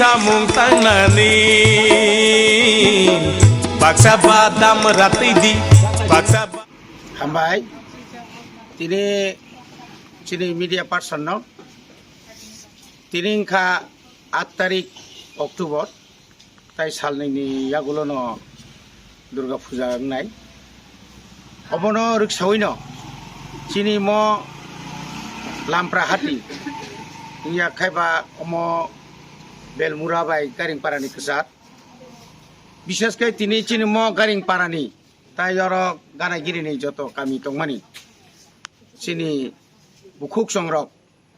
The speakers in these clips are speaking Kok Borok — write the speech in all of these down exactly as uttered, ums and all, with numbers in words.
Samung tangnani baksa badam ratidi baksa ba- Hambai, tini chini media person no, tini wngkha aat tarik October, tai salnwi ni yagulo no Durga Puja wngnai. Obono rwksawi no chini mo Lampra hati wngya khai ba omo Belmura bai Garingpara ni kwchar. Bishes khe tini chini mo Garingpara ni tai oro Ganagiri ni joto kami tongmani chini bukhuk songrok,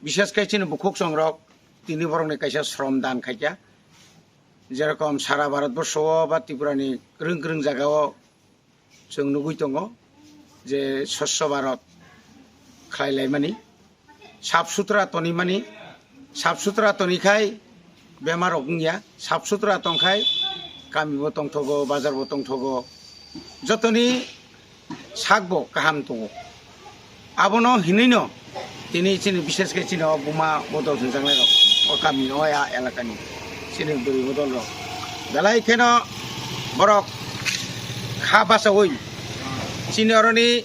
bishes khe chini bukhuk songrok tini borok ni kaisa shrom dan khaikha. Jerokom sara Bharat borsho o ba Tripura ni kwrwng kwrwng jaga o chwng nugwi tongo je Swachh Bharat khlai laimani, sap sutra tonwi mani, sap sutra toni khai bemar rok wngya, sap sutra tong khai kami bo tongthogo, bazar bo tongthogo, jotoni sak bo kaham tongo. Abono hinwi no tini chini bishes khe chini o buma bodol hwnjaknai rok o kami o ya elaka ni chini bwrwi bodol rok belai kheno borok kha bachaui chini oroni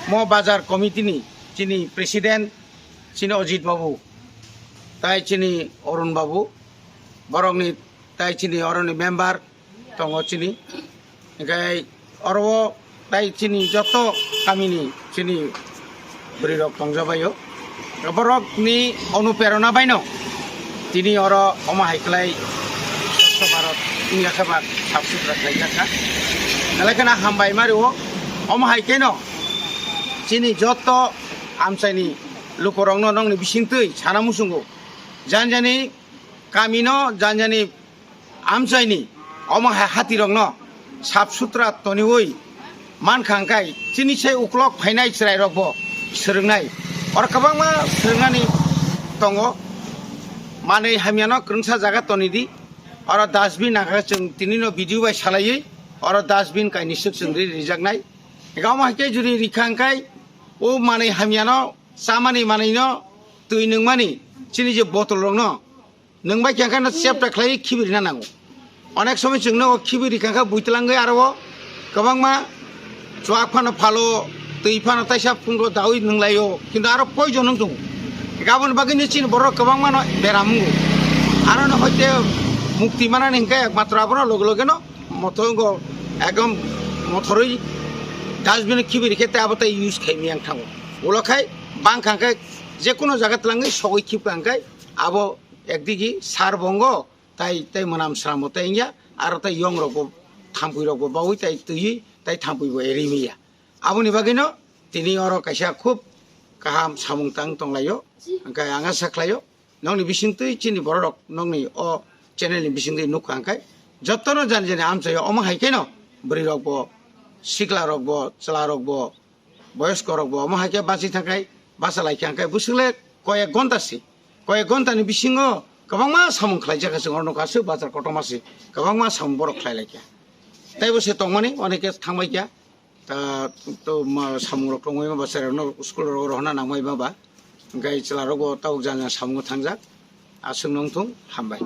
mo bazar committee ni chini president chini Ojit babu tai chini Arun babu borokni tai chini oroni member tongo chini. Hinkhe oro o tai chini joto kamini chini bwrwi rok tongjabaio. Borokni onuperona baino tini oro omo hai khlai Swachh Bharat wngya khe ba sap sutra khlaijak kha. Belai kheno hambai ma rwo. Omo hai kheno chini joto amchaini lukurokno nokni bisingtwi sana muchungo. Jani jani kamino, jani jani amchaini omo hai hatirokno sap sutra toniwi mankha hwnkhe chini sai uklok phainai chwrairokbo swrwngnai. Oro kwbangma swrwngnani tongo. Manwi hamyano kwrwngsa jaga tonidi. Oro dustbin nangkha chwng tinino video bai salaiwi oro dustbin kainwi swk chwng ri rijaknai. Hinkhe omo hai khe jodi rikha hwnkhe o manwi hamyano chamani manwino twi nungmani chini je bottle rokno Nwng bai khe kheno chepta khlai khibi rina nango. Onek somoi chwngno khibi rikha khe buitwlangwi aro o kwbangma chuak phano phalo, twi phano taisa phungo daui nwnglaio, kintu aro poison wng tongo. Aboni bagwino chini borok kwbangmano beram wngo. Aroni hoite mukti manani hinkhe ekmatro abono loge loge no mothongo ekdom mothorwi dustbin o khibi rikhe tei abo tei use khaimani ang thango. Ulo khai bangkha khe jekunu jaga twlangwi sogwi khibkha hwnkhe abo ekdigi sar bongo, tai, tai mwnam sramo tai wngya, aro tai yong rokbo, thampui rokbo baui tai twiwi, tai thampui bo eri wngya. Aboni bagwino tini oro kaisa khub kaham samung tang tonglaio, hwnkhe ang asa khlaio, nokni bisingtwi chini borok rok nokni o channel ni bisingtwi nukha hwnkhe, jotono jani jani amchaio, omo hai kheno bwrwi rokbo, sikla rokbo, chwla rokbo, boyoskorokbo omo hai khe bachwi thangkhai, bacha lai khe hwnkhe bwswkle koyek ghonta se, koyek ghonta ni bisingo kwbangma samung khlaijak kha, chwng oro nukha aswk bazar kotorma se, kwbangma samung borok khlai lai kha. Teibo se tongmani, oneke thangbai kha, ta, to, ma, samung rok tongbai ma ba, cherai rokno school rok rohorna nangbai ma ba, hwnkhe chwla rokbo tabuk jang jang samungo thangjak, aswk nung thung, hambai.